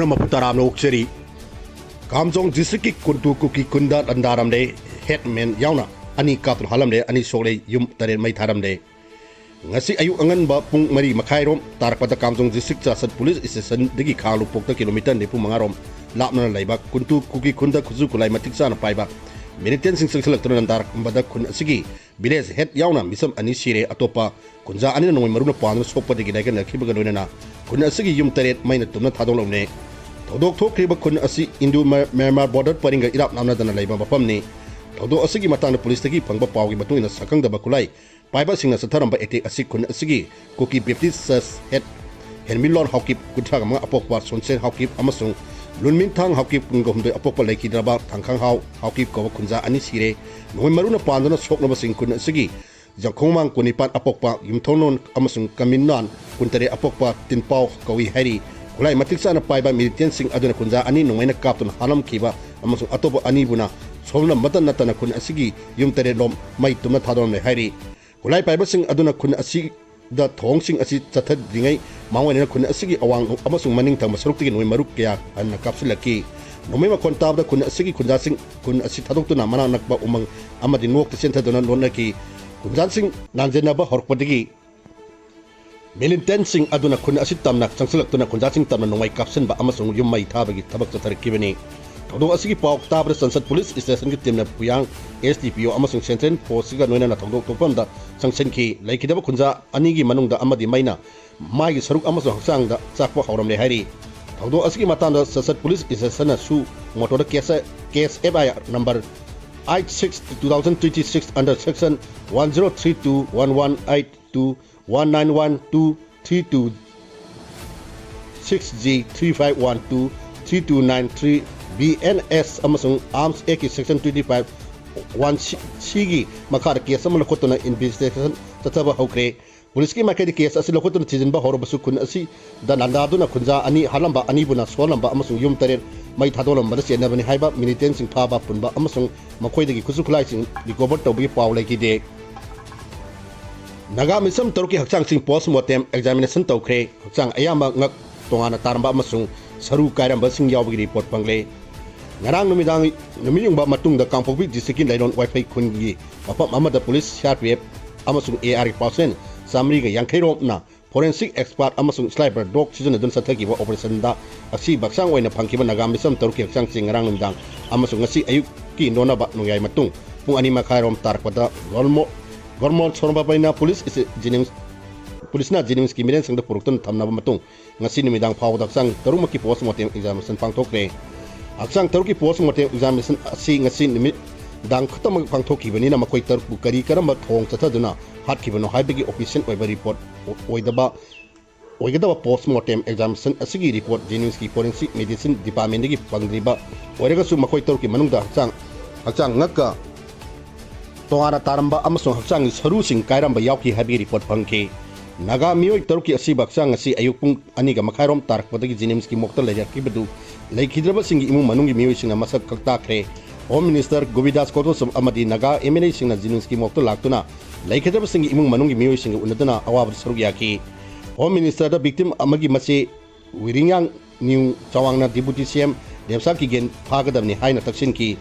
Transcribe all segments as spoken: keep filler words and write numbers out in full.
ꯃꯄꯨ ꯇꯔꯥꯝꯅ ꯑꯣꯛꯆꯔꯤ꯫ ꯀꯥꯝꯖꯣꯡ ꯗꯤꯁꯇ꯭ꯔꯤꯛꯀꯤ ꯀꯨꯟꯇꯨ ꯀꯨꯀꯤ ꯈꯨꯟꯗ ꯂꯥꯟꯗꯥꯔꯝꯂꯦ꯫ ꯍꯦꯠꯃꯦꯟ ꯌꯥꯎꯅ ꯑꯅꯤ ꯀꯥꯞꯇꯨꯅ ꯍꯥꯠꯂꯝꯂꯦ, ꯑꯅꯤ ꯁꯣꯛꯂꯦ, ꯌꯨꯝ ꯇꯔꯦꯠ ꯃꯩ ꯊꯥꯔꯝꯂꯦ꯫ ꯉꯁꯤ ꯑꯌꯨꯛ ꯑꯉꯟꯕ ꯄꯨꯡ ꯃꯔꯤ ꯃꯈꯥꯏꯔꯣꯝ ꯇꯥꯔꯛꯄꯗ ꯀꯥꯝꯖꯣꯡ ꯗꯤꯁꯇ꯭ꯔꯤꯛ ꯆꯥꯁꯠ ꯄꯨꯂꯤꯁ ꯁ꯭ꯇꯦꯁꯟꯗꯒꯤ ꯈꯥꯡꯂꯨꯞꯄꯣꯛꯇ ꯀꯤꯂꯣꯃꯤꯇꯔ ꯅꯤꯐꯨ ꯃꯉꯥꯔꯣꯝ ꯂꯥꯞꯅ ꯂꯩꯕ ꯀꯨꯟꯇꯨ ꯀꯨꯀꯤ ꯈꯨꯟꯗ ꯈꯨꯠꯁꯨ ꯈꯨꯠꯂꯥꯏ ꯃꯇꯤꯛ ꯆꯥꯅ ꯄꯥꯏꯕ ꯃꯤꯂꯤꯇꯦꯟꯁꯤꯡ ꯆꯪꯁꯤꯜꯂꯛꯇꯨꯅ ꯂꯥꯟꯗꯥꯔꯝꯕꯗ ꯈꯨꯟ ꯑꯁꯤꯒꯤ ꯚꯤꯂꯦꯖ ꯍꯦꯠ ꯌꯥꯎꯅ ꯃꯤꯆꯝ ꯑꯅꯤ ꯁꯤꯔꯦ꯫ ꯑꯇꯣꯞꯄ ꯈꯨꯟꯖꯥ ꯑꯅꯤꯅ ꯅꯣꯡꯃꯩ ꯃꯔꯨꯅ ꯄꯥꯟꯗꯨꯅ ꯁꯣꯛꯄꯗꯒꯤ ꯂꯥꯏꯀꯠꯅꯈꯤꯕꯒ ꯂꯣꯏꯅꯅ ꯈꯨꯟ ꯑꯁꯤꯒꯤ ꯌꯨꯝ ꯇꯔꯦꯠ ꯃꯩꯅ ꯇꯨꯝꯅ ꯊꯥꯗꯣꯛꯂꯝꯃꯦ꯫ ꯊꯧꯗꯣꯛ ꯊꯣꯛꯈ꯭ꯔꯤꯕ ꯈꯨꯟ ꯑꯁꯤ ꯏꯟꯗꯣ ꯃ꯭ꯌꯥꯟꯃꯥꯔ ꯕꯣꯔꯗꯔ ꯄꯔꯤꯡꯒ ꯏꯔꯥꯞ ꯅꯥꯞꯅꯗꯅ ꯂꯩꯕ ꯃꯐꯝꯅꯤ꯫ ꯊꯧꯗꯣꯛ ꯑꯁꯤꯒꯤ ꯃꯇꯥꯡꯗ ꯄꯨꯂꯤꯁꯇꯒꯤ ꯐꯪꯕ ꯄꯥꯎꯒꯤ ꯃꯇꯨꯡ ꯏꯟꯅ, ꯁꯛꯈꯪꯗꯕ ꯈꯨꯠꯂꯥꯏ ꯄꯥꯏꯕꯁꯤꯡꯅ ꯆꯠꯊꯔꯝꯕ ꯑꯦꯇꯦꯛ ꯑꯁꯤ ꯈꯨꯟ ꯑꯁꯤꯒꯤ ꯀꯨꯀꯤ ꯕꯦꯞꯇꯤꯁ ꯆꯔꯆ ꯍꯦꯠ ꯍꯦꯟꯃꯤꯂꯣꯟ ꯍꯥꯎꯀꯤꯞ, ꯀꯨꯟꯊ꯭ꯔꯥ ꯃꯉꯥ ꯑꯄꯣꯛꯄ, ꯁꯣꯟꯁꯦꯟ ꯍꯥꯎꯀꯤꯞ ꯑꯃꯁꯨꯡ ꯂꯨꯟꯃꯤꯟꯊꯥꯡ ꯍꯥꯎꯀꯤꯞ, ꯀꯨꯟꯒ ꯍꯨꯝꯗꯣꯏ ꯑꯄꯣꯛꯄ, ꯂꯩꯈꯤꯗ꯭ꯔꯕ ꯊꯥꯡꯈꯥꯡꯍꯥꯎ ꯍꯥꯎꯀꯤꯞ ꯀꯧꯕ ꯈꯨꯟꯖꯥ ꯑꯅꯤ ꯁꯤꯔꯦ꯫ ꯅꯣꯡꯃꯩ ꯃꯔꯨꯅ ꯄꯥꯟꯗꯨꯅ ꯁꯣꯛꯅꯕꯁꯤꯡ ꯈꯨꯟ ꯑꯁꯤꯒꯤ ꯌꯥꯡꯈꯣꯡꯃꯥꯡ ꯀꯨꯟꯅꯤꯄꯥꯟ ꯑꯄꯣꯛꯄ ꯌꯨꯝꯊꯣꯡꯂꯣꯟ ꯑꯃꯁꯨꯡ ꯀꯃꯤꯟꯅꯥꯟ ꯀꯨꯟꯇꯔꯦꯠ ꯑꯄꯣꯛꯄ ꯇꯤꯟꯄꯥꯎ ꯀꯧꯏ ꯍꯥꯏꯔꯤ꯫ ꯈꯨꯠꯂꯥꯏ ꯃꯇꯤꯛ ꯆꯥꯅ ꯄꯥꯏꯕ ꯃꯤꯂꯤꯇꯦꯟꯁꯤꯡ ꯑꯗꯨꯅ ꯈꯨꯟꯖꯥ ꯑꯅꯤ ꯅꯣꯡꯃꯩꯅ ꯀꯥꯞꯇꯨꯅ ꯍꯥꯠꯂꯝꯈꯤꯕ ꯑꯃꯁꯨꯡ ꯑꯇꯣꯞꯄ ꯑꯅꯤꯕꯨꯅ ꯁꯣꯛꯂꯝꯕꯇ ꯅꯠꯇꯅ ꯈꯨꯟ ꯑꯁꯤꯒꯤ ꯌꯨꯝ ꯇꯔꯦꯠ ꯂꯣꯝ ꯃꯩ ꯇꯨꯝꯅ ꯊꯥꯗꯣꯔꯝꯂꯦ ꯍꯥꯏꯔꯤ꯫ ꯈꯨꯠꯂꯥꯏ ꯄꯥꯏꯕꯁꯤꯡ ꯑꯗꯨꯅ ꯈꯨꯟ ꯑꯁꯤꯗ ꯊꯧꯑꯣꯡꯁꯤꯡ ꯑꯁꯤ ꯆꯠꯊꯗ꯭ꯔꯤꯉꯩ ꯃꯥꯡꯑꯣꯏꯅꯅ ꯈꯨꯟ ꯑꯁꯤꯒꯤ ꯑꯋꯥꯡ ꯑꯃꯁꯨꯡ ꯃꯅꯤꯡ ꯊꯪꯕ ꯁꯔꯨꯛꯇꯒꯤ ꯅꯣꯡꯃꯩ ꯃꯔꯨ ꯀꯌꯥ ꯍꯟꯅ ꯀꯥꯞꯁꯤꯜꯂꯛꯈꯤ꯫ ꯅꯣꯡꯃꯩ ꯃꯈꯣꯟ ꯇꯥꯕꯗ ꯈꯨꯟ ꯑꯁꯤꯒꯤ ꯈꯨꯟꯖꯥꯁꯤꯡ ꯈꯨꯟ ꯑꯁꯤ ꯊꯥꯗꯣꯛꯇꯨꯅ ꯃꯅꯥꯛ ꯅꯛꯄ ꯎꯃꯪ ꯑꯃꯗꯤ ꯅꯣꯛꯇ ꯆꯦꯟꯊꯗꯨꯅ ꯂꯣꯠꯅꯈꯤ꯫ ꯈꯨꯟꯖꯥꯁꯤꯡ ꯂꯥꯟꯖꯦꯟꯅꯕ ꯍꯧꯔꯛꯄꯗꯒꯤ ꯃꯤꯂꯤꯇꯦꯟꯁꯤꯡ ꯑꯗꯨꯅ ꯈꯨꯟ ꯑꯁꯤ ꯇꯝꯅ ꯆꯪꯁꯤꯜꯂꯛꯇꯨꯅ ꯈꯨꯟꯖꯥꯁꯤꯡ ꯇꯝꯅ ꯅꯣꯡꯃꯩ ꯀꯥꯞꯁꯤꯟꯕ ꯑꯃꯁꯨꯡ ꯌꯨꯝ ꯃꯩ ꯊꯥꯕꯒꯤ ꯊꯕꯛ ꯆꯠꯊꯔꯛꯈꯤꯕꯅꯤ꯫ ꯊꯧꯗꯣꯛ ꯑꯁꯤꯒꯤ ꯄꯥꯎ ꯇꯥꯕꯗ ꯆꯥꯟꯁꯠ ꯄꯨꯂꯤꯁ ꯁ꯭ꯇꯦꯁꯟꯒꯤ ꯇꯤꯝꯅ ꯄꯨꯌꯥꯡ ꯑꯦꯁ ꯗꯤ ꯄꯤ ꯑꯣ ꯑꯃꯁꯨꯡ ꯁꯦꯟꯇ꯭ꯔꯦꯜ ꯐꯣꯔꯁꯀ ꯂꯣꯏꯅꯅ ꯊꯧꯗꯣꯛ ꯊꯣꯛꯐꯝꯗ ꯆꯪꯁꯤꯟꯈꯤ꯫ ꯂꯩꯈꯤꯗꯕ ꯈꯨꯟꯖꯥ ꯑꯅꯤꯒꯤ ꯃꯅꯨꯡꯗ ꯑꯃꯗꯤ ꯃꯩꯅ ꯃꯥꯏꯒꯤ ꯁꯔꯨꯛ ꯑꯃꯁꯨꯡ ꯍꯛꯆꯥꯡꯗ ꯆꯥꯛꯄ ꯍꯧꯔꯝꯂꯦ ꯍꯥꯏꯔꯤ꯫ ꯊꯧꯗꯣꯛ ꯑꯁꯤꯒꯤ ꯃꯇꯥꯡꯗ ꯆꯥꯟꯁꯠ ꯄꯨꯂꯤꯁ ꯁ꯭ꯇꯦꯁꯟꯅꯁꯨ ꯃꯣꯇꯣꯔꯗ case, case F I R number eight six two thousand twenty-six under section one zero three two one one eight two one nine one two three two six G three five one two three two nine three B N S ꯑꯃꯁꯨꯡ ꯑꯥꯔꯝꯁ ꯑꯦꯛꯀꯤ section twenty five one C ꯒꯤ ꯃꯈꯥꯗ case ꯑꯃ ꯂꯧꯈꯠꯇꯨꯅ investigation ꯆꯠꯊꯕ ꯍꯧꯈ꯭ꯔꯦ꯫ ꯄꯨꯂꯤꯁꯀꯤ ꯃꯥꯏꯀꯩꯗ case ꯑꯁꯤ ꯂꯧꯈꯠꯇꯨꯅ ꯊꯤꯖꯤꯟꯕ ꯍꯧꯔꯕꯁꯨ ꯈꯨꯟ ꯑꯁꯤꯗ ꯂꯥꯟꯗꯥꯗꯨꯅ ꯈꯨꯟꯖꯥ ꯑꯅꯤ ꯍꯥꯠꯂꯝꯕ, ꯑꯅꯤꯕꯨꯅ ꯁꯣꯛꯍꯜꯂꯝꯕ ꯑꯃꯁꯨꯡ ꯌꯨꯝ ꯇꯔꯦꯠ ꯃꯩ ꯊꯥꯗꯣꯛꯂꯝꯕꯗ ꯆꯦꯟꯅꯕꯅꯤ ꯍꯥꯏꯕ ꯃꯤꯂꯤꯇꯦꯟꯁꯤꯡ ꯐꯥꯕ, ꯄꯨꯟꯕ ꯑꯃꯁꯨꯡ ꯃꯈꯣꯏꯗꯒꯤ ꯈꯨꯠꯁꯨ ꯈꯨꯠꯂꯥꯏꯁꯤꯡ ꯔꯤꯀꯣꯚꯔ ꯇꯧꯕꯒꯤ ꯄꯥꯎ ꯂꯩꯈꯤꯗꯦ꯫ ꯅꯥꯒꯥ ꯃꯤꯆꯝ ꯇꯔꯨꯛꯀꯤ ꯍꯛꯆꯥꯡꯁꯤꯡ ꯄꯣꯁ ꯃꯣꯔꯇꯦꯝ ꯑꯦꯛꯖꯥꯃꯤꯅꯦꯁꯟ ꯇꯧꯈ꯭ꯔꯦ꯫ ꯍꯛꯆꯥꯡ ꯑꯌꯥꯝꯕ ꯉꯛ ꯇꯣꯉꯥꯟꯅ ꯇꯥꯔꯝꯕ ꯑꯃꯁꯨꯡ ꯁꯔꯨ ꯀꯥꯏꯔꯝꯕꯁꯤꯡ ꯌꯥꯎꯕꯒꯤ ꯔꯤꯄꯣꯔꯠ ꯐꯪꯂꯦ꯫ ꯉꯔꯥꯡ ꯅꯨꯃꯤꯗꯥꯡ ꯅꯨꯃꯤꯠ ꯌꯨꯡꯕ ꯃꯇꯨꯡꯗ ꯀꯥꯡꯄꯣꯛꯄꯤ ꯗꯤꯁꯇ꯭ꯔꯤꯛꯀꯤ ꯂꯩꯔꯣꯟ ꯋꯥꯏꯐꯩ ꯈꯨꯟꯒꯤ ꯃꯐꯝ ꯑꯃꯗ police, C R P F ꯑꯃꯁꯨꯡ ꯑꯦ ꯑꯥꯔ ꯄꯥꯔꯁꯟ ꯆꯥꯃꯔꯤꯒ ꯌꯥꯡꯈꯩ ꯔꯣꯝꯅ ꯐꯣꯔꯦꯟꯁꯤꯛ ꯑꯦꯛꯁꯄꯥꯔꯠ ꯑꯃꯁꯨꯡ ꯁ꯭ꯅꯥꯏꯄꯔ ꯗꯣꯒ ꯁꯤꯖꯤꯟꯅꯗꯨꯅ ꯆꯠꯊꯈꯤꯕ ꯑꯣꯄꯔꯦꯁꯟꯗ ꯑꯁꯤꯕ ꯍꯛꯆꯥꯡ ꯑꯣꯏꯅ ꯐꯪꯈꯤꯕ ꯅꯥꯒꯥ ꯃꯤꯁꯝ ꯇꯔꯨꯛꯀꯤ ꯍꯛꯆꯥꯡꯁꯤꯡ ꯉꯔꯥꯡ ꯅꯨꯃꯤꯗꯥꯡ ꯑꯃꯁꯨꯡ ꯉꯁꯤ ꯑꯌꯨꯛꯀꯤ ꯅꯣꯟꯅꯕ ꯅꯣꯡꯌꯥꯏ ꯃꯇꯨꯡ ꯄꯨꯡ ꯑꯅꯤ ꯃꯈꯥꯏꯔꯣꯝ ꯇꯥꯔꯛꯄꯗ ꯒꯣꯔꯃꯣ-, ꯒꯣꯔꯃꯣꯟ ꯁꯣꯔꯣꯝꯕꯥꯕꯩꯅ ꯄꯨꯂꯤꯁ ꯏꯁ-, ꯖꯤꯅꯤꯝꯁ, ꯄꯨꯂꯤꯁꯅ ꯖꯤꯅꯤꯝꯁꯀꯤ ꯃꯤꯔꯦꯟꯁꯪꯗ ꯄꯨꯔꯛꯇꯨꯅ ꯊꯝꯅꯕ ꯃꯇꯨꯡ ꯉꯁꯤ ꯅꯨꯃꯤꯗꯥꯡ ꯐꯥꯎꯕꯗ ꯍꯛꯆꯥꯡ ꯇꯔꯨꯛꯃꯛꯀꯤ ꯄꯣꯁꯃꯣꯔꯇꯦꯝ ꯑꯦꯛꯖꯥꯃꯤꯅꯦꯁꯟ ꯄꯥꯡꯊꯣꯛꯈ꯭ꯔꯦ꯫ ꯍꯛꯆꯥꯡ ꯇꯔꯨꯛꯀꯤ ꯄꯣꯁꯃꯣꯔꯇꯦꯝ ꯑꯦꯛꯖꯥꯃꯤꯅꯦꯁꯟ ꯑꯁꯤ ꯉꯁꯤ ꯅꯨꯃꯤꯗꯥꯡ ꯈꯛꯇꯃꯛ ꯄꯥꯡꯊꯣꯛꯈꯤꯕꯅꯤꯅ ꯃꯈꯣꯏ ꯇꯔꯨꯛꯄꯨ ꯀꯔꯤ ꯀꯔꯝꯕ ꯊꯧꯑꯣꯡ ꯆꯠꯊꯗꯨꯅ ꯍꯥꯠꯈꯤꯕꯅꯣ ꯍꯥꯏꯕꯒꯤ ꯑꯣꯐꯤꯁꯤꯌꯦꯜ ꯑꯣꯏꯕ ꯔꯤꯄꯣꯔꯠ ꯑꯣꯏꯗꯕ, ꯑꯣꯏꯒꯗꯕ ꯄꯣꯁꯃꯣꯔꯇꯦꯝ ꯑꯦꯛꯖꯥꯃꯤꯅꯦꯁꯟ ꯑꯁꯤꯒꯤ ꯔꯤꯄꯣꯔꯠ ꯖꯦꯅꯤꯝꯁꯀꯤ ꯐꯣꯔꯦꯟꯁꯤꯛ ꯃꯦꯗꯤꯁꯤꯟ ꯗꯤꯄꯥꯔꯠꯃꯦꯟꯗꯒꯤ ꯐꯪꯗ꯭ꯔꯤꯕ ꯑꯣꯏꯔꯒꯁꯨ ꯃꯈꯣꯏ ꯇꯔꯨꯛꯀꯤ ꯃꯅꯨꯡꯗ ꯍꯛꯆꯥꯡ, ꯍꯛꯆꯥꯡ ꯉꯛꯀ ꯇꯣꯉꯥꯟꯅ ꯇꯥꯔꯝꯕ ꯑꯃꯁꯨꯡ ꯍꯛꯆꯥꯡꯒꯤ ꯁꯔꯨꯁꯤꯡ ꯀꯥꯏꯔꯝꯕ ꯌꯥꯎꯈꯤ ꯍꯥꯏꯕꯒꯤ ꯔꯤꯄꯣꯔꯠ ꯐꯪꯈꯤ꯫ ꯅꯥꯒꯥ ꯃꯤꯑꯣꯏ ꯇꯔꯨꯛꯀꯤ ꯑꯁꯤꯕ ꯍꯛꯆꯥꯡ ꯑꯁꯤ ꯑꯌꯨꯛ ꯄꯨꯡ ꯑꯅꯤꯒ ꯃꯈꯥꯏꯔꯣꯝ ꯇꯥꯔꯛꯄꯗꯒꯤ ꯖꯦꯅꯤꯝꯁꯀꯤ ꯃꯣꯔꯒꯇ ꯂꯩꯔꯛꯈꯤꯕꯗꯨ ꯂꯩꯈꯤꯗ꯭ꯔꯕꯁꯤꯡꯒꯤ ꯏꯃꯨꯡ ꯃꯅꯨꯡꯒꯤ ꯃꯤꯑꯣꯏꯁꯤꯡꯅ ꯃꯁꯛ ꯈꯛ ꯇꯥꯛꯈ꯭ꯔꯦ꯫ ꯍꯣꯝ ꯃꯤꯅꯤꯁꯇꯔ ꯒꯣꯕꯤꯗꯥꯁ ꯀꯣꯇꯣꯁꯝ ꯑꯃꯗꯤ ꯅꯥꯒꯥ ꯑꯦꯝ ꯑꯦꯜ ꯑꯦꯁꯤꯡꯅ ꯖꯦꯅꯤꯝꯁꯀꯤ ꯃꯣꯔꯒꯇ ꯂꯥꯛꯇꯨꯅ ꯂꯩꯈꯤꯗ꯭ꯔꯕꯁꯤꯡꯒꯤ ꯏꯃꯨꯡ ꯃꯅꯨꯡꯒꯤ ꯃꯤꯑꯣꯏꯁꯤꯡꯒ ꯎꯅꯗꯨꯅ ꯑꯋꯥꯕꯗ ꯁꯔꯨꯛ ꯌꯥꯈꯤ꯫ ꯍꯣꯝ ꯃꯤꯅꯤꯁꯇꯔꯗ ꯚꯤꯛꯇꯤꯝ ꯑꯃꯒꯤ ꯃꯆꯦ ꯋꯤꯔꯤꯌꯥꯡ ꯅꯤꯎ ꯆꯥꯋꯥꯡꯅ ꯗꯤꯄꯨꯇꯤ ꯁꯤ ꯑꯦꯝ ꯂꯦꯝꯁꯥ ꯀꯤꯒꯦꯟ ꯐꯥꯒꯗꯕꯅꯤ ꯍꯥꯏꯅ ꯇꯛꯁꯤꯟꯈꯤ꯫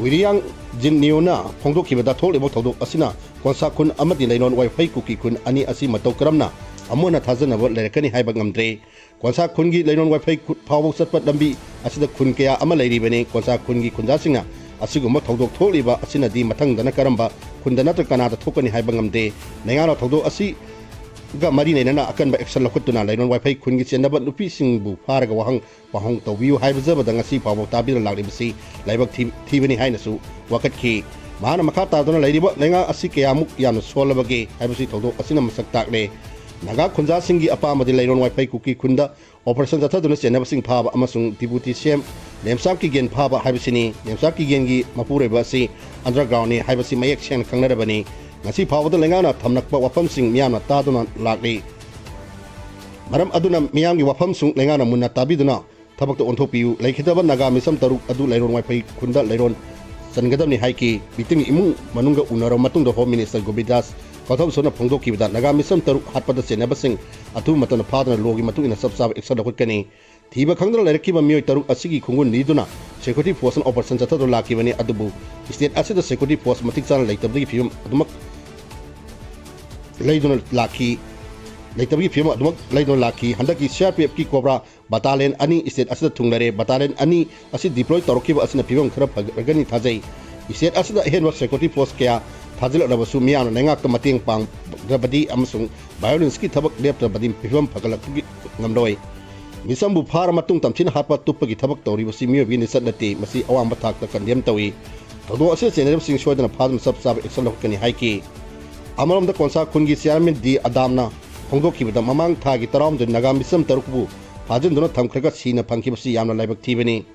ꯋꯤꯔꯤꯌꯥꯡ ꯖꯤꯟ ꯅꯤꯎꯅ ꯐꯣꯡꯗꯣꯛꯈꯤꯕꯗ ꯊꯣꯛꯂꯤꯕ ꯊꯧꯗꯣꯛ ꯑꯁꯤꯅ ꯀꯣꯟꯁꯥ ꯈꯨꯟ ꯑꯃꯗꯤ ꯂꯩꯔꯣꯟ ꯋꯥꯏꯐꯩ ꯀꯨꯀꯤ ꯈꯨꯟ ꯑꯅꯤ ꯑꯁꯤ ꯃꯇꯧ ꯀꯔꯝꯅ ꯑꯃꯨꯛ ꯍꯟꯅ ꯊꯥꯖꯅꯕ ꯂꯩꯔꯛꯀꯅꯤ ꯍꯥꯏꯕ ꯉꯝꯗ꯭ꯔꯦ꯫ ꯀꯣꯟꯁꯥ ꯈꯨꯟꯒꯤ ꯂꯩꯔꯣꯟ ꯋꯥꯏꯐꯩ ꯈꯨ-, ꯐꯥꯎꯕ ꯆꯠꯄ ꯂꯝꯕꯤ ꯑꯁꯤꯗ ꯈꯨꯟ ꯀꯌꯥ ꯑꯃ ꯂꯩꯔꯤꯕꯅꯤ꯫ ꯀꯣꯟꯁꯥ ꯈꯨꯟꯒꯤ ꯈꯨꯟꯖꯥꯁꯤꯡꯅ ꯑꯁꯤꯒꯨꯝꯕ ꯊꯧꯗꯣꯛ ꯊꯣꯛꯂꯤꯕ ꯑꯁꯤꯅꯗꯤ ꯃꯊꯪꯗꯅ ꯀꯔꯝꯕ ꯈꯨꯟꯗ ꯅꯠꯇ꯭ꯔꯒ ꯀꯅꯥꯗ ꯊꯣꯛꯀꯅꯤ ꯍꯥꯏꯕ ꯉꯝꯗꯦ꯫ ꯂꯩꯉꯥꯛꯅ ꯊꯧꯗꯣꯛ ꯑꯁꯤꯒ ꯃꯔꯤ ꯂꯩꯅꯅ ꯑꯀꯟꯕ ꯑꯦꯛꯁꯟ ꯂꯧꯈꯠꯇꯨꯅ ꯂꯩꯔꯣꯟ ꯋꯥꯏꯐꯩ ꯈꯨꯟꯒꯤ ꯆꯦꯟꯅꯕ ꯅꯨꯄꯤꯁꯤꯡꯕꯨ ꯐꯥꯔꯒ ꯋꯥꯍꯪ ꯄꯥꯎꯍꯪ ꯇꯧꯕꯤꯌꯨ ꯍꯥꯏꯕꯖꯕꯗ ꯉꯁꯤ ꯐꯥꯎꯕ ꯇꯥꯕꯤꯗꯨꯅ ꯂꯥꯛꯂꯤꯕꯁꯤ ꯂꯥꯏꯕꯛ ꯊꯤ-, ꯊꯤꯕꯅꯤ ꯍꯥꯏꯅꯁꯨ ꯋꯥꯀꯠꯈꯤ꯫ ꯃꯍꯥꯛꯅ ꯃꯈꯥ ꯇꯥꯗꯨꯅ ꯂꯩꯔꯤꯕ ꯂꯩꯉꯥꯛ ꯑꯁꯤ ꯀꯌꯥꯃꯨꯛ ꯌꯥꯝꯅ ꯁꯣꯜꯂꯕꯒꯦ ꯍꯥꯏꯕꯁꯤ ꯊꯧꯗꯣꯛ ꯑꯁꯤꯅ ꯃꯁꯛ ꯇꯥꯛꯂꯦ꯫ ꯅꯥꯒꯥ ꯈꯨꯟꯖꯥꯁꯤꯡꯒꯤ ꯑꯄꯥꯝꯕꯗꯤ ꯂꯩꯔꯣꯟ ꯋꯥꯏꯐꯩ ꯀꯨꯀꯤ ꯈꯨꯟꯗ ꯑꯣꯄꯔꯦꯁꯟ ꯆꯠꯊꯗꯨꯅ ꯆꯦꯟꯅꯕꯁꯤꯡ ꯐꯥꯕ ꯑꯃꯁꯨꯡ ꯗꯤꯄꯨꯇꯤ ꯁꯤ ꯑꯦꯝ ꯂꯦꯝꯁꯥ ꯀꯤꯒꯦꯟ ꯐꯥꯕ ꯍꯥꯏꯕꯁꯤꯅꯤ꯫ ꯂꯦꯝꯁꯥ ꯀꯤꯒꯦꯟꯒꯤ ꯃꯄꯨꯔꯣꯏꯕ ꯑꯁꯤ ꯑꯟꯗꯔꯒ꯭ꯔꯥꯎꯟꯅꯤ ꯍꯥꯏꯕꯁꯤ ꯃꯌꯦꯛ ꯁꯦꯡꯅ ꯈꯪꯅꯔꯕꯅꯤ꯫ ꯉꯁꯤ ꯐꯥꯎꯕꯗ ꯂꯩꯉꯥꯛꯅ ꯊꯝꯂꯛꯄ ꯋꯥꯐꯝꯁꯤꯡ ꯃꯤꯌꯥꯝꯅ ꯇꯥꯗꯨꯅ ꯂꯥꯛꯂꯤ꯫ ꯃꯔꯝ ꯑꯗꯨꯅ ꯃꯤꯌꯥꯝꯒꯤ ꯋꯥꯐꯝꯁꯨ ꯂꯩꯉꯥꯛꯅ ꯃꯨꯟꯅ ꯇꯥꯕꯤꯗꯨꯅ ꯊꯕꯛꯇ ꯑꯣꯟꯊꯣꯛꯄꯤꯌꯨ꯫ ꯂꯩꯈꯤꯗꯕ ꯅꯥꯒꯥ ꯃꯤꯁꯝ ꯇꯔꯨꯛ ꯑꯗꯨ ꯂꯩꯔꯣꯟ ꯋꯥꯏꯐꯩ ꯈꯨꯟꯗ ꯂꯩꯔꯣꯟ ꯆꯟꯒꯗꯕꯅꯤ ꯍꯥꯏꯈꯤ꯫ ꯚꯤꯛꯇꯤꯝꯒꯤ ꯏꯃꯨꯡ ꯃꯅꯨꯡꯒ ꯎꯅꯔꯕ ꯃꯇꯨꯡꯗ ꯍꯣꯝ ꯃꯤꯅꯤꯁꯇꯔ ꯒꯣꯕꯤꯟꯗꯥꯁ ꯀꯣꯊꯝꯁꯣꯟꯅ ꯐꯣꯡꯗꯣꯛꯈꯤꯕꯗ ꯅꯥꯒꯥ ꯃꯤꯁꯝ ꯇꯔꯨꯛ ꯍꯥꯠꯄꯗ ꯆꯦꯟꯅꯕꯁꯤꯡ ꯑꯊꯨꯕ ꯃꯇꯝꯗ ꯐꯥꯗꯨꯅ ꯂꯣꯒꯤ ꯃꯇꯨꯡ ꯏꯟꯅ ꯆꯞ ꯆꯥꯕ ꯑꯦꯛꯁꯟ ꯂꯧꯈꯠꯀꯅꯤ꯫ ꯊꯤꯕ ꯈꯪꯗꯅ ꯂꯩꯔꯛꯈꯤꯕ ꯃꯤꯑꯣꯏ ꯇꯔꯨꯛ ꯑꯁꯤꯒꯤ ꯈꯣꯡꯒꯨꯟ ꯅꯤꯗꯨꯅ security force ꯅ operation ꯆꯠꯊꯗꯨꯅ ꯂꯥꯛꯈꯤꯕꯅꯤ꯫ ꯑꯗꯨꯕꯨ state ꯑꯁꯤꯗ security force ꯃꯇꯤꯛ ꯆꯥꯅ ꯂꯩꯇꯕꯗꯒꯤ ꯐꯤꯕꯝ ꯑꯗꯨꯃꯛ ꯂꯩꯗꯨꯅ ꯂꯥꯛꯈꯤ꯫ ꯂꯩꯇꯕꯒꯤ ꯐꯤꯕꯝ ꯑꯗꯨꯃꯛ ꯂꯩꯗꯨꯅ ꯂꯥꯛꯈꯤ꯫ ꯍꯟꯗꯛꯀꯤ C R P F ꯀꯤ COBRA battalion ꯑꯅꯤ state ꯑꯁꯤꯗ ꯊꯨꯡꯂꯔꯦ꯫ Battalion ꯑꯅꯤ ꯑꯁꯤ deploy ꯇꯧꯔꯛꯈꯤꯕ ꯑꯁꯤꯅ ꯐꯤꯕꯝ ꯈꯔ ꯐꯒꯠꯂꯒꯅꯤ ꯊꯥꯖꯩ꯫ State ꯑꯁꯤꯗ ꯑꯍꯦꯟꯕ security force ꯀꯌꯥ ꯊꯥꯖꯤꯜꯂꯛꯂꯕꯁꯨ ꯃꯤꯌꯥꯝꯅ ꯂꯩꯉꯥꯛꯇ ꯃꯇꯦꯡ ꯄꯥꯡꯗ꯭ꯔꯕꯗꯤ ꯑꯃꯁꯨꯡ violence ꯀꯤ ꯊꯕꯛ ꯂꯦꯞꯇ꯭ꯔꯕꯗꯤ ꯐꯤꯕꯝ ꯐꯒꯠꯂꯛꯄꯒꯤ ꯉꯝꯂꯣꯏ꯫ ꯃꯤꯆꯝꯕꯨ ꯐꯥꯔ ꯃꯇꯨꯡ ꯇꯝꯊꯤꯅ ꯍꯥꯠꯄ ꯇꯨꯞꯄꯒꯤ ꯊꯕꯛ ꯇꯧꯔꯤꯕꯁꯤ ꯃꯤꯑꯣꯏꯕꯒꯤ ꯂꯤꯆꯠ ꯅꯠꯇꯦ, ꯃꯁꯤ ꯑꯋꯥꯡꯕ ꯊꯥꯛꯇ condemn ꯇꯧꯏ꯫ ꯊꯧꯗꯣꯛ ꯑꯁꯤꯗ ꯆꯦꯟꯅꯔꯤꯕꯁꯤꯡ ꯁꯣꯏꯗꯅ ꯐꯥꯗꯨꯅ ꯆꯞ ꯆꯥꯕ action ꯂꯧꯈꯠꯀꯅꯤ ꯍꯥꯏꯈꯤ꯫ ꯑꯃꯔꯣꯝꯗ ꯀꯣꯟꯁꯥ ꯈꯨꯟꯒꯤ chairman ꯗꯤ ꯑꯗꯥꯝꯅ ꯐꯣꯡꯗꯣꯛꯈꯤꯕꯗ, ꯃꯃꯥꯡ ꯊꯥꯒꯤ ꯇꯔꯥꯍꯨꯝꯗꯣꯏ ꯅꯥꯒꯥ ꯃꯤꯆꯝ ꯇꯔꯨꯛꯄꯨ ꯐꯥꯖꯤꯟꯗꯨꯅ ꯊꯝꯈ꯭ꯔꯒ ꯁꯤꯅ ꯐꯪꯈꯤꯕꯁꯤ ꯌꯥꯝꯅ ꯂꯥꯏꯕꯛ ꯊꯤꯕꯅꯤ꯫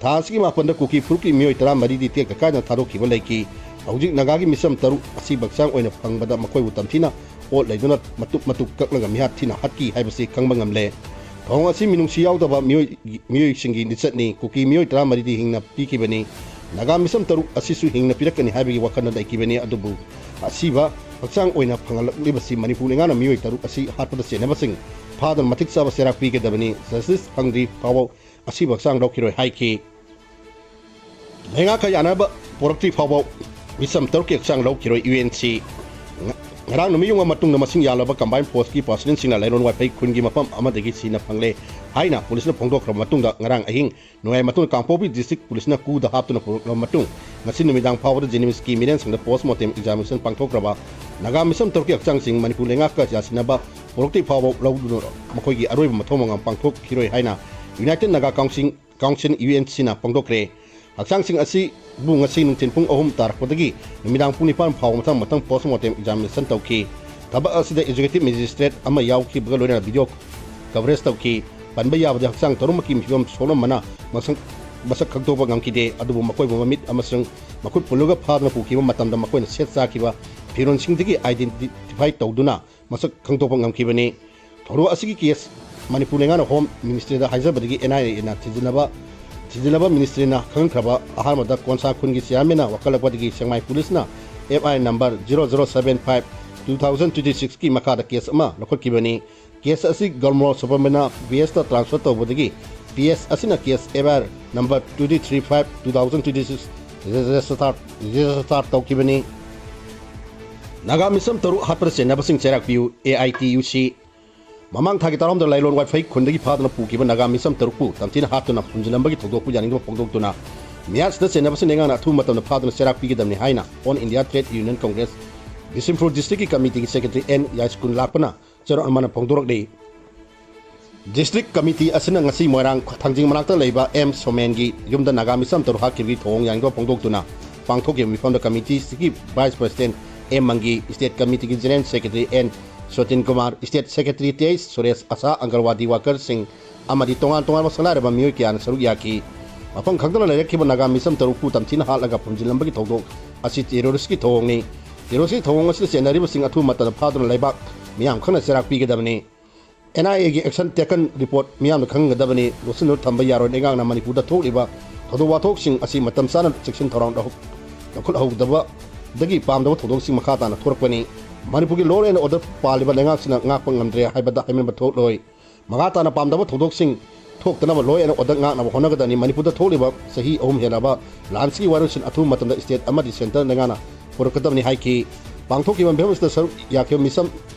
ꯊꯥ ꯑꯁꯤꯒꯤ ꯃꯥꯄꯟꯗ ꯀꯨꯀꯤ ꯐꯨꯔꯨꯞꯀꯤ ꯃꯤꯑꯣꯏ ꯇꯔꯥꯃꯔꯤꯗꯤ ꯇꯦꯛꯇ ꯀꯥꯏꯗꯅ ꯊꯥꯗꯣꯛꯈꯤꯕ ꯂꯩꯈꯤ꯫ ꯍꯧꯖꯤꯛ ꯅꯥꯒꯥꯒꯤ ꯃꯤꯆꯝ ꯇꯔꯨꯛ ꯑꯁꯤ ꯍꯛꯆꯥꯡ ꯑꯣꯏꯅ ꯐꯪꯕꯗ ꯃꯈꯣꯏꯕꯨ ꯇꯝꯊꯤꯅ ꯑꯣꯠ ꯂꯩꯗꯨꯅ ꯃꯇꯨꯞ ꯃꯇꯨꯞ ꯀꯛꯂꯒ ꯃꯤꯍꯥꯠ ꯊꯤꯅ ꯍꯥꯠꯈꯤ ꯍꯥꯏꯕꯁꯤ ꯈꯪꯕ ꯉꯝꯂꯦ꯫ ꯊꯧꯑꯣꯡ ꯑꯁꯤ ꯃꯤꯅꯨꯡꯁꯤ ꯌꯥꯎꯗꯕ ꯃꯤꯑꯣꯏ, ꯃꯤꯑꯣꯏꯁꯤꯡꯒꯤ ꯂꯤꯆꯠꯅꯤ꯫ ꯀꯨꯀꯤ ꯃꯤꯑꯣꯏ ꯇꯔꯥꯃꯔꯤꯗꯤ ꯍꯤꯡꯅ ꯄꯤꯈꯤꯕꯅꯤ꯫ ꯅꯥꯒꯥ ꯃꯤꯆꯝ ꯇꯔꯨꯛ ꯑꯁꯤꯁꯨ ꯍꯤꯡꯅ ꯄꯤꯔꯛꯀꯅꯤ ꯍꯥꯏꯕꯒꯤ ꯋꯥꯈꯜꯗ ꯂꯩꯈꯤꯕꯅꯤ꯫ ꯑꯗꯨꯕꯨ ꯑꯁꯤꯕ ꯍꯛꯆꯥꯡ ꯑꯣꯏꯅ ꯐꯪꯍꯜꯂꯛꯂꯤꯕꯁꯤ ꯃꯅꯤꯄꯨꯔ ꯂꯩꯉꯥꯛꯅ ꯃꯤꯑꯣꯏ ꯇꯔꯨꯛ ꯑꯁꯤ ꯍꯥꯠꯄꯗ ꯆꯦꯟꯅꯕꯁꯤꯡ ꯐꯥꯗꯨꯅ ꯃꯇꯤꯛ ꯆꯥꯕ ꯆꯩꯔꯥꯛ ꯄꯤꯒꯗꯕꯅꯤ꯫ Justice ꯐꯪꯗ꯭ꯔꯤ ꯐꯥꯎꯕ ꯑꯁꯤꯕ ꯍꯛꯆꯥꯡ ꯂꯧꯈꯤꯔꯣꯏ ꯍꯥꯏꯈꯤ꯫ ꯂꯩꯉꯥꯛꯀ ꯌꯥꯅꯕ ꯄꯨꯔꯛꯇ꯭ꯔꯤ ꯐꯥꯎꯕ ꯃꯤꯆꯝ ꯇꯔꯨꯛꯀꯤ ꯍꯛꯆꯥꯡ ꯂꯧꯈꯤꯔꯣꯏ꯫ U N C ꯉ-, ꯉꯔꯥꯡ ꯅꯨꯃꯤꯠ ꯌꯨꯡꯕ ꯃꯇꯨꯡꯗ ꯃꯁꯤꯡ ꯌꯥꯝꯂꯕ combined force ꯀꯤ personnel ꯁꯤꯡꯅ ꯂꯩꯔꯣꯟ ꯋꯥꯏꯐꯩ ꯈꯨꯟꯒꯤ ꯃꯐꯝ ꯑꯃꯗꯒꯤ ꯁꯤꯅ ꯐꯪꯂꯦ ꯍꯥꯏꯅ ꯄꯨꯂꯤꯁꯅ ꯐꯣꯡꯗꯣꯛꯈ꯭ꯔꯕ ꯃꯇꯨꯡꯗ, ꯉꯔꯥꯡ ꯑꯍꯤꯡ ꯅꯣꯡꯌꯥꯏ ꯃꯇꯨꯡꯗ ꯀꯥꯡꯄꯣꯛꯄꯤ district ꯄꯨꯂꯤꯁꯅ ꯀꯨꯗ ꯍꯥꯞꯇꯨꯅ ꯄꯨꯔꯛꯂꯕ ꯃꯇꯨꯡ, ꯉꯁꯤ ꯅꯨꯃꯤꯗꯥꯡ ꯐꯥꯎꯕꯗ JNIMS ꯀꯤ ꯃꯤꯔꯦꯟꯁꯪꯗ post mortem examination ꯄꯥꯡꯊꯣꯛꯈ꯭ꯔꯕ ꯅꯥꯒꯥ ꯃꯤꯆꯝ ꯇꯔꯨꯛꯀꯤ ꯍꯛꯆꯥꯡꯁꯤꯡ ꯃꯅꯤꯄꯨꯔ ꯂꯩꯉꯥꯛꯀ ꯌꯥꯁꯤꯟꯅꯕ ꯄꯨꯔꯛꯇ꯭ꯔꯤ ꯐꯥꯎꯕ ꯂꯧꯗꯨꯅ ꯃꯈꯣꯏꯒꯤ ꯑꯔꯣꯏꯕ ꯃꯊꯧ ꯃꯉꯝ ꯄꯥꯡꯊꯣꯛꯈꯤꯔꯣꯏ ꯍꯥꯏꯅ United Naga Council, Council, U N C ꯅ ꯐꯣꯡꯗꯣꯛꯈ꯭ꯔꯦ꯫ ꯍꯛꯆꯥꯡꯁꯤꯡ ꯑꯁꯤꯕꯨ ꯉꯁꯤ ꯅꯨꯡꯊꯤꯜ ꯄꯨꯡ ꯑꯍꯨꯝ ꯇꯥꯔꯛꯄꯗꯒꯤ ꯅꯨꯃꯤꯗꯥꯡ ꯄꯨꯡ ꯅꯤꯄꯥꯟ ꯐꯥꯎꯕ ꯃꯊꯪ ꯃꯊꯪ post mortem examination ꯇꯧꯈꯤ꯫ ꯊꯕꯛ ꯑꯁꯤꯗ executive magistrate ꯑꯃ ꯌꯥꯎꯈꯤꯕꯒ ꯂꯣꯏꯅꯅ video coverage ꯇꯧꯈꯤ꯫ ꯄꯟꯕ ꯌꯥꯕꯗꯤ ꯍꯛꯆꯥꯡ ꯇꯔꯨꯛꯃꯛꯀꯤ ꯐꯤꯕꯝ ꯁꯣꯛꯂꯝꯕꯅ ꯃꯁꯛ, ꯃꯁꯛ ꯈꯪꯗꯣꯛꯄ ꯉꯝꯈꯤꯗꯦ, ꯑꯗꯨꯕꯨ ꯃꯈꯣꯏꯕꯨ ꯃꯃꯤꯠ ꯑꯃꯁꯨꯡ ꯃꯈꯨꯠ ꯄꯨꯜꯂꯒ ꯐꯥꯗꯨꯅ ꯄꯨꯈꯤꯕ ꯃꯇꯝꯗ ꯃꯈꯣꯏꯅ ꯁꯦꯠ ꯆꯥꯈꯤꯕ ꯐꯤꯔꯣꯜꯁꯤꯡꯗꯒꯤ identify ꯇꯧꯗꯨꯅ ꯃꯁꯛ ꯈꯪꯗꯣꯛꯄ ꯉꯝꯈꯤꯕꯅꯤ꯫ ꯊꯧꯗꯣꯛ ꯑꯁꯤꯒꯤ case ꯃꯅꯤꯄꯨꯔ ꯂꯩꯉꯥꯛꯅ Home Ministry the ꯍꯥꯏꯖꯕꯗꯒꯤ N I A ꯅ ꯊꯤꯖꯤꯟꯅꯕ, ꯊꯤꯖꯤꯟꯅꯕ ministry ꯅ ꯈꯪꯍꯟꯈ꯭ꯔꯕ ꯑꯍꯥꯟꯕꯗ ꯀꯣꯟꯁꯥ ꯈꯨꯟꯒꯤ chairman ꯅ ꯋꯥꯀꯠꯂꯛꯄꯗꯒꯤ ꯁꯦꯛꯃꯥꯏ ꯄꯨꯂꯤꯁꯅ F I R number zero zero seven five two thousand twenty six ꯀꯤ ꯃꯈꯥꯗ case ꯑꯃ ꯂꯧꯈꯠꯈꯤꯕꯅꯤ꯫ Case ꯑꯁꯤ ꯒꯜꯃꯣꯔ ꯁꯨꯕ꯭ꯔꯃꯅꯤꯌ P S ꯇ transfer ꯇꯧꯕꯗꯒꯤ P S ꯑꯁꯤꯅ case F I R number twenty three five two thousand twenty six register register ꯇꯧꯈꯤꯕꯅꯤ꯫ ꯅꯥꯒꯥ ꯃꯤꯁꯝ ꯇꯔꯨꯛ ꯍꯥꯠꯄꯗ ꯆꯦꯟꯅꯕꯁꯤꯡ ꯆꯩꯔꯥꯛ ꯄꯤꯌꯨ, A I T U C꯫ ꯃꯃꯥꯡ ꯊꯥꯒꯤ ꯇꯔꯥꯍꯨꯝꯗꯣꯏ ꯂꯥꯏꯂꯣꯟ ꯋꯥꯏꯐꯩ ꯈꯨꯟꯗꯒꯤ ꯐꯥꯗꯨꯅ ꯄꯨꯈꯤꯕ ꯅꯥꯒꯥ ꯃꯤꯁꯝ ꯇꯔꯨꯛꯄꯨ ꯇꯝꯊꯤꯅ ꯍꯥꯠꯇꯨꯅ ꯐꯨꯝꯖꯤꯜꯂꯝꯕꯒꯤ ꯊꯧꯗꯣꯛꯄꯨ ꯌꯥꯅꯤꯡꯗꯕ ꯐꯣꯡꯗꯣꯛꯇꯨꯅ ꯃꯤꯌꯥꯠꯁꯤꯗ ꯆꯦꯟꯅꯕꯁꯤꯡ ꯂꯩꯉꯥꯛꯅ ꯑꯊꯨꯕ ꯃꯇꯝꯗ ꯐꯥꯗꯨꯅ ꯆꯩꯔꯥꯛ ꯄꯤꯒꯗꯕꯅꯤ ꯍꯥꯏꯅ All India Trade Union Congress Bishnupur district ꯀꯤ committee ꯒꯤ secretary N ꯌꯥꯏꯁ꯭ꯀꯨꯟ ꯂꯥꯛꯄꯅ ꯆꯦꯔꯣꯜ ꯑꯃꯅ ꯐꯣꯡꯗꯣꯔꯛꯂꯤ꯫ District committee ꯑꯁꯤꯅ ꯉꯁꯤ ꯃꯣꯏꯔꯥꯡ ꯊꯥꯡꯖꯤꯡ ꯃꯅꯥꯛꯇ ꯂꯩꯕ M ꯁꯣꯃꯦꯟꯒꯤ ꯌꯨꯝꯗ ꯅꯥꯒꯥ ꯃꯤꯁꯝ ꯇꯔꯨꯛ ꯍꯥꯠꯈꯤꯕꯒꯤ ꯊꯧꯑꯣꯡ ꯌꯥꯅꯤꯡꯗꯕ ꯐꯣꯡꯗꯣꯛꯇꯨꯅ ꯄꯥꯡꯊꯣꯛꯈꯤꯕ ꯃꯤꯐꯝꯗ committee ꯑꯁꯤꯒꯤ vice president M ꯃꯪꯒꯤ, state committee ꯒꯤ general secretary N ꯁꯣꯇꯤꯟ Kumar, state secretary ꯇꯦꯖ Suresh, ꯑꯁꯥ ꯑꯪꯒꯜꯋꯥꯗꯤ worker ꯁꯤꯡ ꯑꯃꯗꯤ ꯇꯣꯉꯥꯟ ꯇꯣꯉꯥꯟꯕ ꯁꯛꯅꯥꯏꯔꯕ ꯃꯤꯑꯣꯏ ꯀꯌꯥꯅ ꯁꯔꯨꯛ ꯌꯥꯈꯤ꯫ ꯃꯐꯝ ꯈꯪꯗꯅ ꯂꯩꯔꯛꯈꯤꯕ ꯅꯥꯒꯥ ꯃꯤꯁꯝ ꯇꯔꯨꯛꯄꯨ ꯇꯝꯊꯤꯅ ꯍꯥꯠꯂꯒ ꯐꯨꯝꯖꯤꯜꯂꯝꯕꯒꯤ ꯊꯧꯗꯣꯛ ꯑꯁꯤ terrorist ꯀꯤ ꯊꯧꯑꯣꯡꯅꯤ꯫ Terrorist ꯀꯤ ꯊꯧꯑꯣꯡ ꯑꯁꯤꯗ ꯆꯦꯟꯅꯔꯤꯕꯁꯤꯡ ꯑꯊꯨꯕ ꯃꯇꯝꯗ ꯐꯥꯗꯨꯅ ꯂꯩꯕꯥꯛ ꯃꯤꯌꯥꯝ ꯈꯪꯅ ꯆꯩꯔꯥꯛ ꯄꯤꯒꯗꯕꯅꯤ꯫ N I A ꯒꯤ action taken report ꯃꯤꯌꯥꯝꯅ ꯈꯪꯒꯗꯕꯅꯤ꯫ ꯂꯣꯠꯁꯤꯟꯗꯨꯅ ꯊꯝꯕ ꯌꯥꯔꯣꯏ꯫ ꯂꯩꯉꯥꯛꯅ ꯃꯅꯤꯄꯨꯔꯗ ꯊꯣꯛꯂꯤꯕ ꯊꯧꯗꯣꯛ ꯋꯥꯊꯣꯛꯁꯤꯡ ꯑꯁꯤ ꯃꯇꯝ ꯆꯥꯅ ꯆꯦꯛꯁꯤꯟ ꯊꯧꯔꯥꯡ ꯂꯧꯈꯠꯍꯧꯗꯕꯗꯒꯤ ꯄꯥꯝꯗꯕ ꯊꯧꯗꯣꯛꯁꯤꯡ ꯃꯈꯥ ꯇꯥꯅ ꯊꯣꯔꯛꯄꯅꯤ꯫ ꯃꯅꯤꯄꯨꯔꯒꯤ law and order ꯄꯥꯜꯂꯤꯕ ꯂꯩꯉꯥꯛꯁꯤꯅ ꯉꯥꯛꯄ ꯉꯝꯗ꯭ꯔꯦ ꯍꯥꯏꯕꯗ ꯍꯥꯏꯃꯟꯕ ꯊꯣꯛꯂꯣꯏ꯫ ꯃꯈꯥ ꯇꯥꯅ ꯄꯥꯝꯗꯕ ꯊꯧꯗꯣꯛꯁꯤꯡ ꯊꯣꯛꯇꯅꯕ law and order ꯉꯥꯛꯅꯕ ꯍꯣꯠꯅꯒꯗꯕꯅꯤ꯫ ꯃꯅꯤꯄꯨꯔꯗ ꯊꯣꯛꯂꯤꯕ ꯆꯍꯤ ꯑꯍꯨꯝ ꯍꯦꯜꯂꯕ ꯂꯥꯟꯁꯤꯒꯤ ꯋꯥꯔꯣꯏꯁꯤꯟ ꯑꯊꯨꯕ ꯃꯇꯝꯗ state ꯑꯃꯗꯤ centre ꯂꯩꯉꯥꯛꯅ ꯄꯨꯔꯛꯀꯗꯕꯅꯤ ꯍꯥꯏꯈꯤ꯫ ꯄꯥꯡꯊꯣꯛꯈꯤꯕ ꯃꯤꯐꯝ ꯑꯁꯤꯗ ꯁꯔꯨꯛ ꯌꯥꯈꯤꯕ ꯃꯤꯁꯝ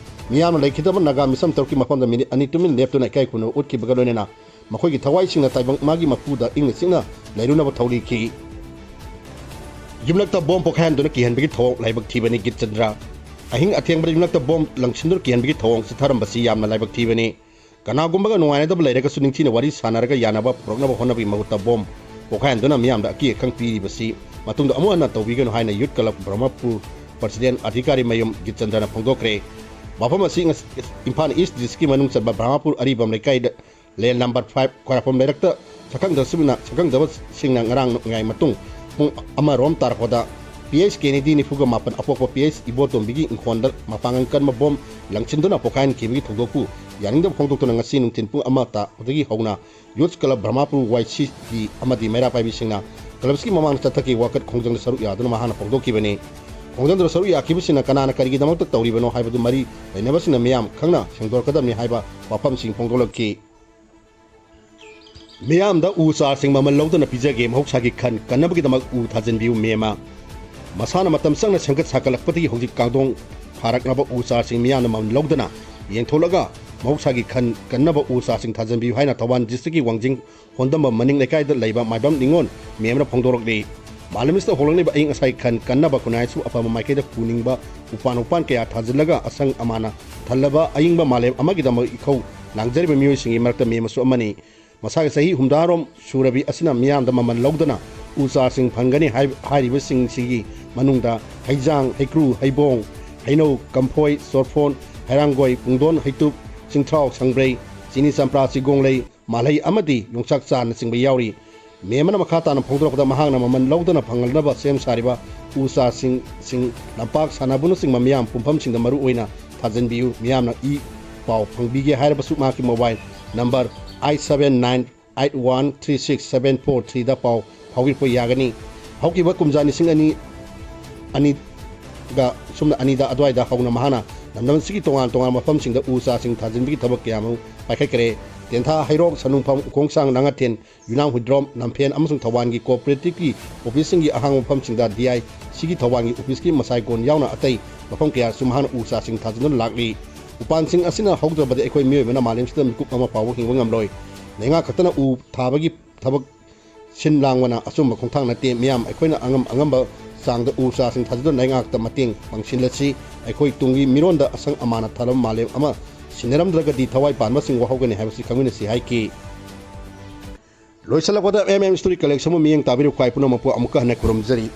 ꯃꯤꯌꯥꯝꯅ ꯂꯩꯈꯤꯗꯕ ꯅꯥꯒꯥ ꯃꯤꯁꯝ ꯇꯔꯨꯛꯀꯤ ꯃꯐꯝꯗ minute ꯑꯅꯤ ꯇꯨꯃꯤꯟ ꯂꯦꯞꯇꯨꯅ ꯏꯀꯥꯏ ꯈꯨꯝꯅꯕ ꯎꯠꯈꯤꯕꯒ ꯂꯣꯏꯅꯅ ꯃꯈꯣꯏꯒꯤ ꯊꯋꯥꯏꯁꯤꯡꯅ ꯇꯥꯏꯕꯪ ꯃꯥꯒꯤ ꯃꯄꯨꯗ ꯏꯪꯅ ꯆꯤꯛꯅ ꯂꯩꯔꯨꯅꯕ ꯊꯧꯔꯤꯈꯤ꯫ ꯌꯨꯝꯂꯛꯇ ꯕꯣꯝ ꯄꯣꯈꯥꯏꯍꯟꯗꯨꯅ ꯀꯤꯍꯟꯕꯒꯤ ꯊꯧꯑꯣꯡ ꯂꯥꯏꯕꯛ ꯊꯤꯕꯅꯤ꯫ ꯒꯤꯠꯆꯟꯗ꯭ꯔ꯫ ꯑꯍꯤꯡ ꯑꯊꯦꯡꯕꯗ ꯌꯨꯝꯂꯛꯇ ꯕꯣꯝ ꯂꯪꯁꯤꯟꯗꯨꯅ ꯀꯤꯍꯟꯕꯒꯤ ꯊꯧꯑꯣꯡ ꯆꯠꯊꯔꯝꯕꯁꯤ ꯌꯥꯝꯅ ꯂꯥꯏꯕꯛ ꯊꯤꯕꯅꯤ꯫ ꯀꯅꯥꯒꯨꯝꯕꯒ ꯅꯨꯡꯉꯥꯏꯅꯗꯕ ꯂꯩꯔꯒꯁꯨ ꯅꯤꯡꯊꯤꯅ ꯋꯥꯔꯤ ꯁꯥꯟꯅꯔꯒ ꯌꯥꯅꯕ ꯄꯨꯔꯛꯅꯕ ꯍꯣꯠꯅꯕꯒꯤ ꯃꯍꯨꯠꯇ ꯕꯣꯝ ꯄꯣꯈꯥꯏꯍꯟꯗꯨꯅ ꯃꯤꯌꯥꯝꯗ ꯑꯀꯤ ꯑꯈꯪ ꯄꯤꯔꯤꯕꯁꯤ ꯃꯇꯨꯡꯗ ꯑꯃꯨꯛ ꯍꯟꯅ ꯇꯧꯕꯤꯒꯅꯨ ꯍꯥꯏꯅ Youth Club ꯕ꯭ꯔꯍꯃꯄꯨꯔ president ꯑꯙꯤꯀꯥꯔꯤ ꯃꯌꯨꯝ ꯒꯤꯠꯆꯟꯗ꯭ꯔꯅ ꯐꯣꯡꯗꯣꯛꯈ꯭ꯔꯦ꯫ ꯃꯐꯝ ꯑꯁꯤ ꯉꯁ-, ꯏꯝꯐꯥꯜ East district ꯀꯤ ꯃꯅꯨꯡ ꯆꯟꯕ ꯕ꯭ꯔꯍꯃꯄꯨꯔ ꯑꯔꯤꯕꯝ ꯂꯩꯀꯥꯏꯗ lane number five ꯈ꯭ꯋꯥꯏꯔꯥꯛꯄꯝ ꯂꯩꯔꯛꯇ ꯁꯛꯈꯪꯗꯕꯁꯤꯡꯅ, ꯁꯛꯈꯪꯗꯕꯁꯤꯡꯅ ꯉꯔꯥꯡ ꯅꯣꯡꯌꯥꯏ ꯃꯇꯨꯡ ꯄꯨꯡ ꯑꯃ ꯔꯣꯝ ꯇꯥꯔꯛꯄꯗ P H ꯀꯦꯅꯦꯗꯤ ꯅꯤꯐꯨꯒ ꯃꯥꯄꯟ ꯑꯄꯣꯛꯄ P H ꯏꯕꯣꯇꯣꯝꯕꯤꯒꯤ ꯏꯪꯈꯣꯜꯗ ꯃꯄꯥꯡꯒꯜ ꯀꯟꯕ ꯕꯣꯝ ꯂꯪꯁꯤꯟꯗꯨꯅ ꯄꯣꯈꯥꯏꯍꯟꯈꯤꯕꯒꯤ ꯊꯧꯗꯣꯛꯄꯨ ꯌꯥꯅꯤꯡꯗꯕ ꯐꯣꯡꯗꯣꯛꯇꯨꯅ ꯉꯁꯤ ꯅꯨꯡꯊꯤꯜ ꯄꯨꯡ ꯑꯃ ꯇꯥꯕꯗꯒꯤ ꯍꯧꯅ Youth Club Brahmapur Y C T ꯑꯃꯗꯤ ꯃꯩꯔꯥ ꯄꯥꯏꯕꯤꯁꯤꯡꯅ clubꯁꯀꯤ ꯃꯃꯥꯡꯗ ꯆꯠꯊꯈꯤ꯫ ꯋꯥꯀꯠ ꯈꯣꯡꯖꯪꯗ ꯁꯔꯨꯛ ꯌꯥꯗꯨꯅ ꯃꯍꯥꯛꯅ ꯐꯣꯡꯗꯣꯛꯈꯤꯕꯅꯤ꯫ ꯈꯣꯡꯖꯪꯗꯨꯗ ꯁꯔꯨꯛ ꯌꯥꯈꯤꯕꯁꯤꯡꯅ ꯀꯅꯥꯅ ꯀꯔꯤꯒꯤꯗꯃꯛꯇ ꯇꯧꯔꯤꯕꯅꯣ ꯍꯥꯏꯕꯗꯨ ꯃꯔꯤ ꯂꯩꯅꯕꯁꯤꯡꯅ ꯃꯤꯌꯥꯝ ꯈꯪꯅ ꯁꯦꯡꯗꯣꯔꯛꯀꯗꯕꯅꯤ ꯍꯥꯏꯕ ꯋꯥꯐꯝꯁꯤꯡ ꯐꯣꯡꯗꯣꯛꯂꯛꯈꯤ꯫ ꯃꯤꯌꯥꯝꯗ ꯎ ꯆꯥꯔꯁꯤꯡ ꯃꯃꯜ ꯂꯧꯗꯅ ꯄꯤꯖꯒꯦ, ꯃꯍꯧꯁꯥꯒꯤ ꯈꯟ ꯀꯟꯅꯕꯒꯤꯗꯃꯛ ꯎ ꯊꯥꯖꯤꯟꯕꯤꯌꯨ꯫ ꯃꯦꯝꯃ ꯃꯁꯥꯅ ꯃꯇꯝ ꯆꯪꯅ ꯁꯦꯝꯒꯠ ꯁꯥꯒꯠꯂꯛꯄꯗꯒꯤ ꯍꯧꯖꯤꯛ ꯀꯥꯡꯗꯣꯡ ꯐꯥꯔꯛꯅꯕ ꯎ ꯆꯥꯔꯁꯤꯡ ꯃꯤꯌꯥꯝꯅ ꯃꯃꯜ ꯂꯧꯗꯅ ꯌꯦꯟꯊꯣꯛꯂꯒ ꯃꯍꯧꯁꯥꯒꯤ ꯈꯟ ꯀꯟꯅꯕ ꯎ ꯆꯥꯔꯁꯤꯡ ꯊꯥꯖꯤꯟꯕꯤꯌꯨ ꯍꯥꯏꯅ ꯊꯧꯕꯥꯜ ꯗꯤꯁꯇ꯭ꯔꯤꯛꯀꯤ ꯋꯥꯡꯖꯤꯡ ꯍꯣꯟꯗꯝꯕ ꯃꯅꯤꯡ ꯂꯩꯀꯥꯏꯗ ꯂꯩꯕ ꯃꯥꯏꯕꯝ ꯅꯤꯉꯣꯜ ꯃꯦꯝꯅ ꯐꯣꯡꯗꯣꯔꯛꯂꯤ꯫ ꯃꯥꯂꯦꯝ ꯑꯁꯤꯗ ꯍꯣꯡꯂꯛꯂꯤꯕ ꯑꯏꯪ ꯑꯁꯥꯒꯤ ꯈꯟ ꯀꯟꯅꯕ ꯈꯨꯟꯅꯥꯏꯁꯨ ꯑꯐꯕ ꯃꯥꯏꯀꯩꯗ ꯄꯨꯅꯤꯡꯕ ꯎꯄꯥꯟ ꯋꯥꯄꯥꯟ ꯀꯌꯥ ꯊꯥꯖꯤꯜꯂꯒ ꯑꯁꯪ ꯑꯃꯥꯟꯅ ꯊꯜꯂꯕ ꯑꯏꯪꯕ ꯃꯥꯂꯦꯝ ꯑꯃꯒꯤꯗꯃꯛ ꯏꯈꯧ ꯂꯥꯡꯖꯔꯤꯕ ꯃꯤꯑꯣꯏꯁꯤꯡꯒꯤ ꯃꯔꯛꯇ ꯃꯦꯝꯃꯁꯨ ꯑꯃꯅꯤ꯫ ꯃꯁꯥꯒꯤ ꯆꯍꯤ ꯍꯨꯝꯗ꯭ꯔꯥꯔꯣꯝ ꯁꯨꯔꯕꯤ ꯑꯁꯤꯅ ꯃꯤꯌꯥꯝꯗ ꯃꯃꯜ ꯂꯧꯗꯅ ꯎ ꯆꯥꯔꯁꯤꯡ ꯐꯪꯒꯅꯤ ꯍꯥꯏ-, ꯍꯥꯏꯔꯤꯕꯁꯤꯡꯁꯤꯒꯤ ꯃꯅꯨꯡꯗ ꯍꯩꯖꯥꯡ, ꯍꯩꯀ꯭ꯔꯨ, ꯍꯩꯕꯣꯡ, ꯍꯩꯅꯧ, ꯀꯝꯐꯣꯏ, ꯆꯣꯔꯐꯣꯟ, ꯍꯩꯔꯥꯡꯒꯣꯏ, ꯄꯨꯡꯗꯣꯟ, ꯍꯩꯇꯨꯞ, ꯆꯤꯡꯊ꯭ꯔꯥꯎ, ꯁꯪꯕ꯭ꯔꯩ, ꯆꯤꯅꯤ ꯆꯝꯄ꯭ꯔꯥ, ꯆꯤꯒꯣꯡꯂꯩ, ꯃꯥꯜꯍꯩ ꯑꯃꯗꯤ ꯌꯣꯡꯆꯥꯛ ꯆꯥꯅꯆꯤꯡꯕ ꯌꯥꯎꯔꯤ꯫ ꯃꯦꯝ ꯑꯃꯅ ꯃꯈꯥ ꯇꯥꯅ ꯐꯣꯡꯗꯣꯔꯛꯄꯗ, ꯃꯍꯥꯛꯅ ꯃꯃꯜ ꯂꯧꯗꯅ ꯐꯪꯍꯟꯅꯕ ꯁꯦꯝ ꯁꯥꯔꯤꯕ ꯎ ꯆꯥꯔꯁꯤꯡ, ꯁꯤꯡ, ꯂꯝꯄꯥꯛ ꯁꯥꯟꯅꯕꯨꯅꯆꯤꯡꯕ ꯃꯤꯌꯥꯝ ꯄꯨꯟꯐꯝꯁꯤꯡꯗ ꯃꯔꯨ ꯑꯣꯏꯅ ꯊꯥꯖꯤꯟꯕꯤꯌꯨ꯫ ꯃꯤꯌꯥꯝꯅ ꯏ ꯄꯥꯎ ꯐꯪꯕꯤꯒꯦ ꯍꯥꯏꯔꯕꯁꯨ ꯃꯍꯥꯛꯀꯤ mobile number eight seven nine eight one three six seven four ꯊ꯭ꯔꯤꯗ ꯄꯥꯎ ꯐꯥꯎꯕꯤꯔꯛꯄ ꯌꯥꯒꯅꯤ꯫ ꯍꯧꯈꯤꯕ ꯀꯨꯝꯖꯥ ꯂꯤꯁꯤꯡ ꯑꯅꯤ, ꯑꯅꯤꯒ ꯁꯨꯞꯅ ꯑꯅꯤꯗ ꯑꯗꯨꯋꯥꯏꯗ ꯍꯧꯅ ꯃꯍꯥꯛꯅ ꯂꯝꯗꯝ ꯑꯁꯤꯒꯤ ꯇꯣꯉꯥꯟ ꯇꯣꯉꯥꯟꯕ ꯃꯐꯝꯁꯤꯡꯗ ꯎ ꯆꯥꯁꯤꯡ ꯊꯥꯖꯤꯟꯕꯒꯤ ꯊꯕꯛ ꯀꯌꯥ ꯑꯃ ꯄꯥꯏꯈꯠꯈ꯭ꯔꯦ꯫ ꯇꯦꯟꯊꯥ, ꯍꯩꯔꯣꯛ, ꯁꯅꯨꯡꯐꯝ, ꯎꯈꯣꯡꯁꯥꯡ, ꯂꯥꯡꯉꯊꯦꯟ, ꯌꯨꯅꯥꯝ ꯍꯨꯏꯗ꯭ꯔꯣꯝ, ꯂꯝꯐꯦꯟ ꯑꯃꯁꯨꯡ ꯊꯧꯕꯥꯜꯒꯤ ꯀꯣꯑꯣꯄꯔꯦꯇꯤꯚꯀꯤ ꯑꯣꯐꯤꯁꯁꯤꯡꯒꯤ ꯑꯍꯥꯡꯕ ꯃꯐꯝꯁꯤꯡꯗ ꯗꯤ ꯑꯥꯏ ꯁꯤꯒꯤ ꯊꯧꯕꯥꯜꯒꯤ ꯑꯣꯐꯤꯁꯀꯤ ꯃꯁꯥꯏꯒꯣꯟ ꯌꯥꯎꯅ ꯑꯇꯩ ꯃꯐꯝ ꯀꯌꯥꯗꯁꯨ ꯃꯍꯥꯛꯅ ꯎ ꯆꯥꯁꯤꯡ ꯊꯥꯖꯤꯟꯗꯨꯅ ꯂꯥꯛꯂꯤ꯫ ꯎꯄꯥꯟꯁꯤꯡ ꯑꯁꯤꯅ ꯍꯧꯗ꯭ꯔꯕꯗꯤ ꯑꯩꯈꯣꯏ ꯃꯤꯑꯣꯏꯕꯅ ꯃꯥꯂꯦꯝꯁꯤꯗ ꯃꯤꯀꯨꯞ ꯑꯃ ꯐꯥꯎꯕ ꯍꯤꯡꯕ ꯉꯝꯂꯣꯏ꯫ ꯂꯩꯉꯥꯛ ꯈꯛꯇꯅ ꯎ ꯊꯥꯕꯒꯤ ꯊꯕꯛ ꯁꯤꯟ ꯂꯥꯡꯕꯅ ꯑꯆꯨꯝꯕ ꯈꯣꯡꯊꯥꯡ ꯅꯠꯇꯦ꯫ ꯃꯤꯌꯥꯝ ꯑꯩꯈꯣꯏꯅ ꯑꯉꯝ ꯑꯉꯝꯕ ꯆꯥꯡꯗ ꯎ ꯆꯥꯁꯤꯡ ꯊꯥꯖꯤꯟꯗꯨꯅ ꯂꯩꯉꯥꯛꯇ ꯃꯇꯦꯡ ꯄꯥꯡꯁꯤꯜꯂꯁꯤ꯫ ꯑꯩꯈꯣꯏ ꯇꯨꯡꯒꯤ ꯃꯤꯔꯣꯟꯗ ꯑꯁꯪ ꯑꯃꯥꯟꯅ ꯊꯜꯂꯕ ꯃꯥꯂꯦꯝ ꯑꯃ ꯁꯤꯟꯅꯔꯝꯗ꯭ꯔꯒꯗꯤ ꯊꯋꯥꯏ ꯄꯥꯟꯕꯁꯤꯡ ꯋꯥꯍꯧꯒꯅꯤ ꯍꯥꯏꯕꯁꯤ ꯈꯪꯃꯤꯟꯅꯁꯤ ꯍꯥꯏꯈꯤ꯫ ꯂꯣꯏꯁꯤꯜꯂꯛꯄꯗ ꯑꯦꯝ ꯑꯦꯝ ꯁ꯭ꯇꯣꯔꯤ ꯀꯂꯦꯛꯁꯟꯕꯨ ꯃꯤꯠꯌꯦꯡ ꯇꯥꯕꯤꯔꯤꯕ ꯈ꯭ꯋꯥꯏ ꯄꯨꯝꯅꯃꯛꯄꯨ ꯑꯃꯨꯛꯀ ꯍꯟꯅ ꯈꯨꯔꯨꯝꯖꯔꯤ꯫